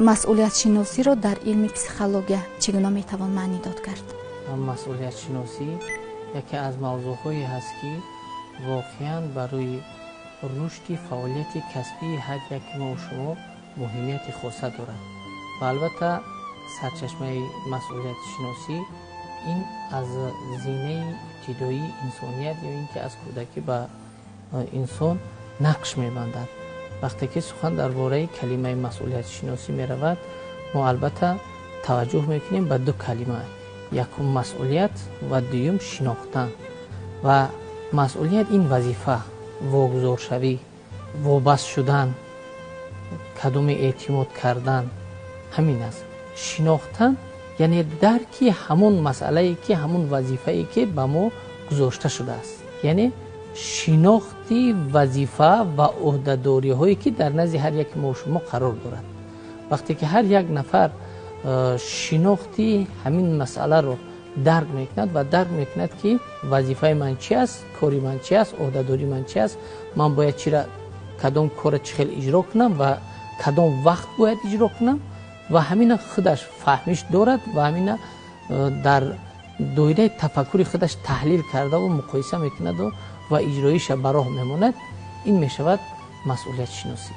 Масъулиятшиносиро дар илми психология чӣ гуна метавон маънидод кард? Масъулиятшиносӣ яке аз мавзӯъҳое ҳаст, ки воқеан барои рушди фаъолияти касбии ҳар яки мо шумо муҳимияти хоса дорад. Ва албатта, сарчашмаи масъулиятшиносӣ ин аз зинаи ибтидоии инсоният ё ин ки аз кӯдакӣ ба инсон нақш мебандад. Вақте ки сухан дар бораи калимаи масъулиятшиносӣ меравад, мо албатта таваҷҷӯҳ мекунем ба ду калима: якум масъулият ва дуюм шинохтан. Ва масъулият ин вазифа, вогузоршавӣ, вобаст шудан, кадоме эътимод кардан, ҳамин аст. Шинохтан яъне дарки ҳамон масъалае, ки ҳамон вазифае, ки ба мо гузошта шудааст, яъне шинохти вазифа ва ӯҳдадориҳое, ки дар назди ҳар яки мо шумо қарор дорад. Вақте ки ҳар як нафар шинохти ҳамин масъаларо дарк мекунад ва дарк мекунад, ки вазифаи ман чи аст, кори ман чи аст, ӯҳдадории ман чи аст, ман бояд чира, кадом корро чӣ хел иҷро кунам ва кадом вақт бояд иҷро кунам, ва ҳамина худаш фаҳмиш дорад ва ҳамина дар доираи тафаккури худаш таҳлил кардаву муқоиса мекунаду ва иҷроиша ба роҳ мемонад, ин мешавад масъулиятшиносӣ.